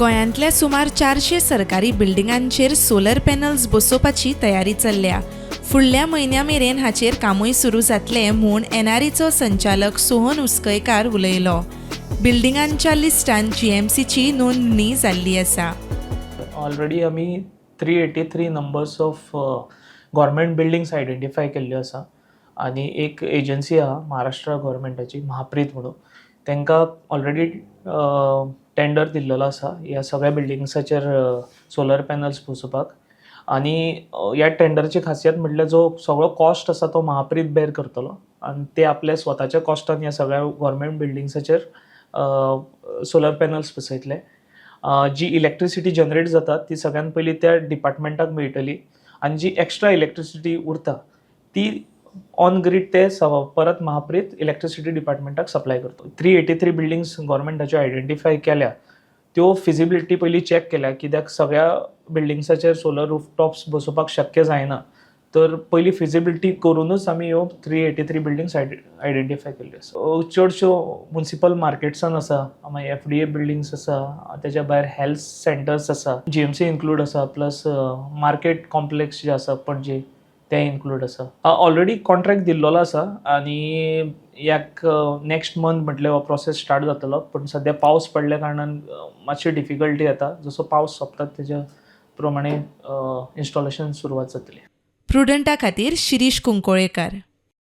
गोंयांतल्या सुमार 400 सरकारी बिल्डिंगांचेर सोलर पॅनल्स बसोवपाची तयारी चल्ल्या. फुडल्या म्हयन्या मेरेन हाचेर कामूय सुरू जातलें म्हूण एनआरईचो संचालक सोहन उसकयकार उलयलो. बिल्डिंगांच्या लिस्टान जीएमसीची नोंदणी जाल्ली आसा. ऑलरेडी आमी 383 numbers of government buildings identify केल्ल्यो आसा आनी एक एजन्सी आहा महाराष्ट्र गव्हर्मेंटाची, महाप्रीत म्हणून, तांकां ऑलरेडी टेंडर दिल्लेलो आसा ह्या सगळ्या बिल्डिंग्साचेर सोलर पॅनल्स बसोवपाक. आनी ह्या टेंडरची खासियत म्हटल्यार जो सगळो कॉस्ट आसा तो महाप्रीत बेर करतलो आनी ते आपल्या स्वताच्या कॉस्टान ह्या सगळ्या गव्हर्मेंट बिल्डिंग्साचेर सोलर पॅनल्स बसयतले. जी इलेक्ट्रिसिटी जनरेट जाता ती सगळ्यात पयलीं त्या डिपार्टमेंटाक मेळटली आनी जी एक्स्ट्रा इलेक्ट्रिसिटी उरता ती ऑन ग्रीड ते परत महाप्रीत इलेक्ट्रिसिटी डिपार्टमेंटाक सप्लाय करता. 383 बिल्डिंग्स गव्हर्मेंटाच्यो आयडेंटिफाय केल्या. त्यो फिजिबिलिटी पयलीं चॅक केल्या, कित्याक सगळ्या बिल्डिंग्साचेर सोलर रूफटॉप्स बसोवपाक शक्य जायना. तर पयलीं फिजिबिलिटी करुनूच आमी ह्यो 383 बिल्डिंग्स आयडेंटिफाय केल्ल्यो आसा. चडश्यो मुन्सिपल मार्केट्सान आसा, मागीर एफडीए बिल्डिंग्स आसा, तेच्या भायर हेल्थ सेंटर्स आसा, जीएमसी इन्क्लूड आसा, प्लस मार्केट कॉम्प्लेक्स जे आसा पणजे ते इन्क्लूड आसा. ऑलरेडी कॉन्ट्रॅक्ट दिल्लोलो आसा आनी एक नेक्स्ट मंथ म्हटल्यार हो प्रोसेस स्टार्ट जातलो, पूण सद्या पावस पडल्या कारणान मातशी डिफिकल्टी येता. जसो पावस सोंपता तेज्या प्रमाणे इन्स्टॉलेशन सुरवात जातली. प्रुडंटा खातीर शिरीष कुंकोळेकर.